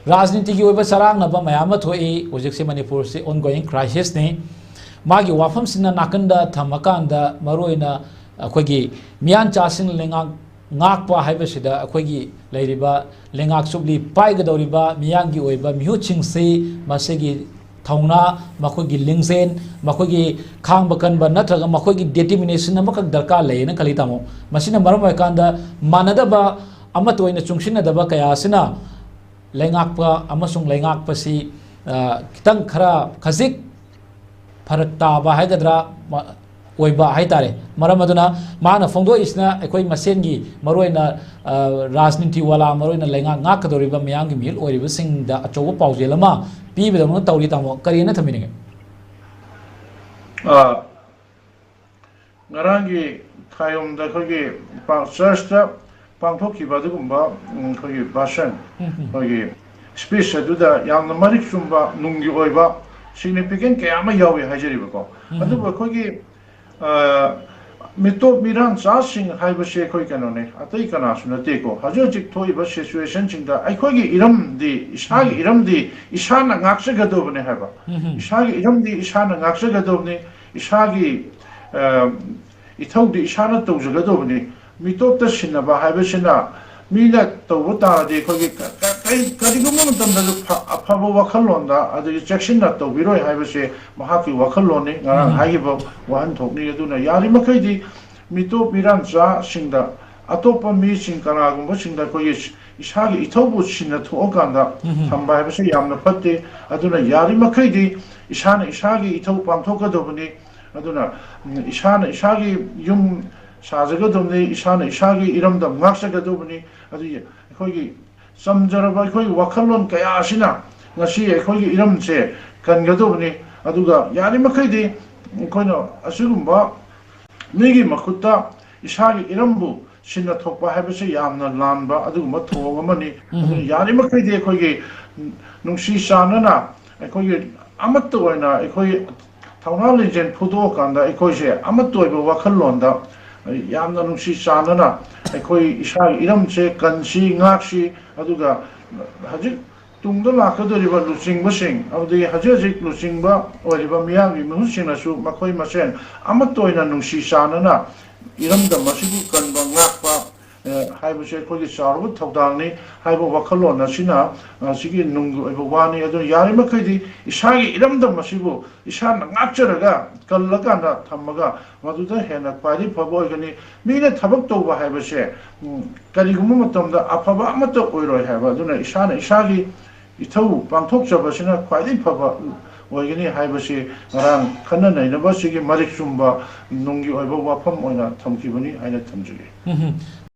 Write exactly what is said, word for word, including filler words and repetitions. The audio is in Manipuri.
ꯔꯥꯖꯅꯤꯇꯤꯒꯤ ꯑꯣꯏꯕ ꯆꯔꯥꯡꯅꯕ ꯃꯌꯥꯝ ꯑꯃ ꯊꯣꯛꯏ꯫ ꯍꯧꯖꯤꯛꯁꯦ ꯃꯅꯤꯄꯨꯔꯁꯤ ongoing crisis ꯅꯤ꯫ ꯃꯥꯒꯤ ꯋꯥꯐꯝꯁꯤꯅ ꯅꯥꯀꯟꯗ ꯊꯝꯃꯀꯥꯟꯗ, ꯃꯔꯨꯑꯣꯏꯅ ꯑꯩꯈꯣꯏꯒꯤ ꯃꯤꯌꯥꯟꯆꯥꯁꯤꯡ ꯂꯩꯉꯥꯛ ꯉꯥꯛꯄ ꯍꯥꯏꯕꯁꯤꯗ, ꯑꯩꯈꯣꯏꯒꯤ ꯂꯩꯔꯤꯕ ꯂꯩꯉꯥꯛ ꯆꯨꯞꯂꯤ ꯄꯥꯏꯒꯗꯧꯔꯤꯕ ꯃꯤꯌꯥꯟꯒꯤ ꯑꯣꯏꯕ ꯃꯤꯍꯨꯠꯁꯤꯡꯁꯤ, ꯃꯁꯤꯒꯤ ꯊꯧꯅꯥ, ꯃꯈꯣꯏꯒꯤ ꯂꯤꯡꯖꯦꯜ, ꯃꯈꯣꯏꯒꯤ ꯈꯥꯡꯕ ꯀꯟꯕ ꯅꯠꯇ꯭ꯔꯒ ꯃꯈꯣꯏꯒꯤ determination ꯑꯃꯈꯛ ꯗꯔꯀꯥꯔ ꯂꯩꯌꯦꯅ ꯈꯜꯂꯤ, ꯇꯥꯃꯣ꯫ ꯃꯁꯤꯅ ꯃꯔꯝ ꯑꯣꯏꯔꯀꯥꯟꯗ ꯃꯥꯟꯅꯗꯕ, ꯑꯃꯠꯇ ꯑꯣꯏꯅ ꯆꯨꯡꯁꯤꯟꯅꯗꯕ ꯀꯌꯥ ꯑꯁꯤꯅ ꯂꯩꯉꯥꯛꯄ ꯑꯃꯁꯨꯡ ꯂꯩꯉꯥꯛꯄꯁꯤ, ꯑ, ꯈꯤꯇꯪ ꯈꯔ ꯈꯖꯤꯛ ꯐꯔꯛ ꯇꯥꯕ ꯍꯥꯏꯒꯗ꯭ꯔꯥ, ꯃ-, ꯑꯣꯏꯕ ꯍꯥꯏꯇꯥꯔꯦ꯫ ꯃꯔꯝ ꯑꯗꯨꯅ ꯃꯥꯅ ꯐꯣꯡꯗꯣꯛꯏꯁꯤꯅ ꯑꯩꯈꯣꯏ ꯃꯁꯦꯟꯒꯤ, ꯃꯔꯨꯑꯣꯏꯅ, ꯑ, ꯔꯥꯖꯅꯤꯇꯤ ꯋꯥꯂꯥ, ꯃꯔꯨꯑꯣꯏꯅ ꯂꯩꯉꯥꯛ ꯉꯥꯛꯀꯗꯧꯔꯤꯕ ꯃꯤꯌꯥꯝꯒꯤ ꯃꯤꯍꯨꯠ ꯑꯣꯏꯔꯤꯕꯁꯤꯡꯗ ꯑꯆꯧꯕ ꯄꯥꯎꯖꯦꯜ ꯑꯃ ꯄꯤꯕꯗꯧꯅ ꯇꯧꯔꯤ, ꯇꯥꯃꯣ꯫ ꯀꯔꯤꯅ ꯊꯝꯕꯤꯅꯤꯡꯉꯤ? ꯑ, ꯉꯔꯥꯡꯒꯤ ꯈꯥꯌꯣꯝꯗ ꯑꯩꯈꯣꯏꯒꯤ ꯄꯥ-, ꯆꯔꯆꯇ ꯄꯥꯡꯊꯣꯛꯈꯤꯕ ꯑꯗꯨꯒꯨꯝꯕ, ꯎꯝ, ꯑꯩꯈꯣꯏꯒꯤ ꯚꯥꯁꯟ, ꯎꯝ, ꯎꯝ꯫ ꯑꯩꯈꯣꯏꯒꯤ speech ꯑꯗꯨꯗ ꯌꯥꯝꯅ ꯃꯔꯤꯛ ꯆꯨꯝꯕ, ꯅꯨꯡꯒꯤ ꯑꯣꯏꯕ significant ꯀꯌꯥ ꯑꯃ ꯌꯥꯎꯏ ꯍꯥꯏꯖꯔꯤꯕꯀꯣ꯫ ꯎꯝ, ꯎꯝ꯫ ꯑꯗꯨꯕꯨ ꯑꯩꯈꯣꯏꯒꯤ, ꯑ, ꯃꯤꯇꯣꯞ ꯃꯤꯔꯥꯟꯆꯥꯁꯤꯡ ꯍꯥꯏꯕꯁꯦ ꯑꯩꯈꯣꯏ ꯀꯩꯅꯣꯅꯦ, ꯑꯇꯩ ꯀꯅꯥꯁꯨ ꯅꯠꯇꯦꯀꯣ꯫ ꯍꯧꯖꯤꯛ ꯍꯧꯖꯤꯛ ꯊꯣꯛꯏꯕ situationꯁꯤꯡꯗ ꯑꯩꯈꯣꯏꯒꯤ ꯏꯔꯝꯗꯤ, ꯏꯁꯥꯒꯤ ꯎꯝ꯫ ꯏꯔꯝꯗꯤ ꯏꯁꯥꯅ ꯉꯥꯛꯆꯒꯗꯧꯕꯅꯦ ꯍꯥꯏꯕ꯫ ꯎꯝ, ꯎꯝ꯫ ꯏꯁꯥꯒꯤ ꯏꯔꯝꯗꯤ ꯏꯁꯥꯅ ꯉꯥꯛꯆꯒꯗꯧꯕꯅꯤ꯫ ꯏꯁꯥꯒꯤ, ꯑ, ꯏꯊꯧꯗꯤ ꯏꯁꯥꯅ ꯇꯧꯖꯒꯗꯧꯕꯅꯤ꯫ ꯃꯤꯇꯣꯞꯇ ꯁꯤꯟꯅꯕ ꯍꯥꯏꯕꯁꯤꯅ ꯃꯤꯅ ꯇꯧꯕ ꯇꯥꯔꯗꯤ ꯑꯩꯈꯣꯏꯒꯤ ꯀ-, ꯀ-, ꯀꯔꯤ-, ꯀꯔꯤꯒꯨꯝꯕ ꯃꯇꯝꯗꯁꯨ ꯐ-, ꯑꯐꯕ ꯋꯥꯈꯜꯂꯣꯟꯗ ꯑꯗꯒꯤ ꯆꯦꯛꯁꯤꯟꯅ ꯇꯧꯕꯤꯔꯣꯏ ꯍꯥꯏꯕꯁꯦ ꯃꯍꯥꯛꯀꯤ ꯋꯥꯈꯜꯂꯣꯟꯅꯤ, ꯉꯔꯥꯡ ꯎꯝ꯫ ꯍꯥꯏꯈꯤꯕ ꯋꯥꯍꯟꯊꯣꯛꯅꯤ꯫ ꯑꯗꯨꯅ ꯌꯥꯔꯤꯃꯈꯩꯗꯤ ꯃꯤꯇꯣꯞ ꯃꯤꯔꯥꯟꯆꯥꯁꯤꯡꯗ, ꯑꯇꯣꯞꯄ ꯃꯤꯁꯤꯡ ꯀꯅꯥꯒꯨꯝꯕꯁꯤꯡꯗ ꯑꯩꯈꯣꯏꯒꯤ ꯏꯁꯥꯒꯤ ꯏꯊꯧꯕꯨ ꯁꯤꯟꯅ ꯊꯣꯛꯑꯀꯥꯟꯗ ꯎꯝ꯫ ꯊꯝꯕ ꯍꯥꯏꯕꯁꯤ ꯌꯥꯝꯅ ꯐꯠꯇꯦ꯫ ꯑꯗꯨꯅ ꯌꯥꯔꯤꯃꯈꯩꯗꯤ ꯏꯁꯥꯅ ꯏꯁꯥꯒꯤ ꯏꯊꯧ ꯄꯥꯡꯊꯣꯛꯀꯗꯕꯅꯤ꯫ ꯑꯗꯨꯅ, ꯎꯝ, ꯏꯁꯥꯅ ꯏꯁꯥꯒꯤ ꯌꯨꯝ ꯁꯥꯖꯒꯗꯕꯅꯤ, ꯏꯁꯥꯅ ꯏꯁꯥꯒꯤ ꯏꯔꯝꯗꯝ ꯉꯥꯛꯆꯒꯗꯕꯅꯤ꯫ ꯑꯗꯨ ꯑꯩꯈꯣꯏꯒꯤ ꯆꯝꯖꯔꯕ ꯑꯩꯈꯣꯏꯒꯤ ꯋꯥꯈꯜꯂꯣꯟ ꯀꯌꯥ ꯑꯁꯤꯅ ꯉꯁꯤ ꯑꯩꯈꯣꯏꯒꯤ ꯏꯔꯝꯁꯦ ꯀꯟꯒꯗꯕꯅꯤ꯫ ꯑꯗꯨꯒ ꯌꯥꯔꯤꯃꯈꯩꯗꯤ ꯑꯩꯈꯣꯏꯅ ꯑꯁꯤꯒꯨꯝꯕ ꯃꯤꯒꯤ ꯃꯈꯨꯠꯇ ꯏꯁꯥꯒꯤ ꯏꯔꯝꯕꯨ ꯁꯤꯟꯅ ꯊꯣꯛꯄ ꯍꯥꯏꯕꯁꯤ ꯌꯥꯝꯅ ꯂꯥꯟꯕ ꯑꯗꯨꯒꯨꯝꯕ ꯊꯧꯑꯣꯡ ꯑꯃꯅꯤ꯫ ꯎꯝ꯫ ꯑꯗꯨꯅ ꯌꯥꯔꯤꯃꯈꯩꯗꯤ ꯑꯩꯈꯣꯏꯒꯤ ꯅꯨꯡꯁꯤ ꯆꯥꯟꯅꯅ, ꯑꯩꯈꯣꯏꯒꯤ ꯑꯃꯠꯇ ꯑꯣꯏꯅ ꯑꯩꯈꯣꯏ ꯊꯧꯅꯥ ꯂꯤꯡꯖꯦꯜ ꯐꯨꯗꯣꯛꯑꯀꯥꯟꯗ ꯑꯩꯈꯣꯏꯁꯦ ꯑꯃꯠꯇ ꯑꯣꯏꯕ ꯋꯥꯈꯜꯂꯣꯟꯗ ꯌꯥꯝꯅ ꯅꯨꯡꯁꯤ ꯆꯥꯟꯅꯅ ꯑꯩꯈꯣꯏ ꯏꯁꯥꯒꯤ ꯏꯔꯝꯁꯦ ꯀꯟꯁꯤ, ꯉꯥꯛꯁꯤ꯫ ꯑꯗꯨꯒ ꯍꯧꯖꯤꯛ ꯇꯨꯡꯗ ꯂꯥꯛꯀꯗꯧꯔꯤꯕ ꯂꯨꯆꯤꯡꯕꯁꯤꯡ ꯑꯃꯗꯤ ꯍꯧꯖꯤꯛ ꯍꯧꯖꯤꯛ ꯂꯨꯆꯤꯡꯕ ꯑꯣꯏꯔꯤꯕ ꯃꯤꯌꯥꯝꯒꯤ ꯃꯤꯍꯨꯠꯁꯤꯡꯅꯁꯨ ꯃꯈꯣꯏ ꯃꯁꯦꯟ ꯑꯃꯠꯇ ꯑꯣꯏꯅ ꯅꯨꯡꯁꯤ ꯆꯥꯟꯅꯅ ꯏꯔꯝꯗꯝ ꯑꯁꯤꯕꯨ ꯀꯟꯕ, ꯉꯥꯛꯄ, ꯑ, ꯍꯥꯏꯕꯁꯤ ꯑꯩꯈꯣꯏꯒꯤ ꯆꯥꯎꯔꯕ ꯊꯧꯗꯥꯡꯅꯤ ꯍꯥꯏꯕ ꯋꯥꯈꯜꯂꯣꯟ ꯑꯁꯤꯅ, ꯑ, ꯁꯤꯒꯤ ꯅꯨꯡꯒꯤ ꯑꯣꯏꯕ ꯋꯥꯅꯤ꯫ ꯑꯗꯨꯅ ꯌꯥꯔꯤꯃꯈꯩꯗꯤ ꯏꯁꯥꯒꯤ ꯏꯔꯝꯗꯝ ꯑꯁꯤꯕꯨ ꯏꯁꯥꯅ ꯉꯥꯛꯆꯔꯒ ꯀꯜꯂꯀꯥꯟꯗ ꯊꯝꯃꯒ ꯃꯗꯨꯗ ꯍꯦꯟꯅ ꯈ꯭ꯋꯥꯏꯗꯒꯤ ꯐꯕ ꯑꯣꯏꯒꯅꯤ꯫ ꯃꯤꯅ ꯊꯕꯛ ꯇꯧꯕ ꯍꯥꯏꯕꯁꯦ, ꯎꯝ, ꯀꯔꯤꯒꯨꯝꯕ ꯃꯇꯝꯗ ꯑꯐꯕ ꯑꯃꯠꯇ ꯑꯣꯏꯔꯣꯏ ꯍꯥꯏꯕ꯫ ꯑꯗꯨꯅ ꯏꯁꯥꯅ ꯏꯁꯥꯒꯤ ꯏꯊꯧ ꯄꯥꯡꯊꯣꯛꯆꯕꯁꯤꯅ ꯈ꯭ꯋꯥꯏꯗꯒꯤ ꯐꯕ ꯑꯣꯏꯒꯅꯤ ꯍꯥꯏꯕꯁꯤ ꯉꯔꯥꯡ ꯈꯟꯅ ꯅꯩꯅꯕꯁꯤꯒꯤ ꯃꯔꯤꯛ ꯆꯨꯝꯕ ꯅꯨꯡꯒꯤ ꯑꯣꯏꯕ ꯋꯥꯐꯝ ꯑꯣꯏꯅ ꯊꯝꯈꯤꯕꯅꯤ ꯍꯥꯏꯅ ꯊꯝꯖꯒꯦ꯫ ꯎꯝ꯫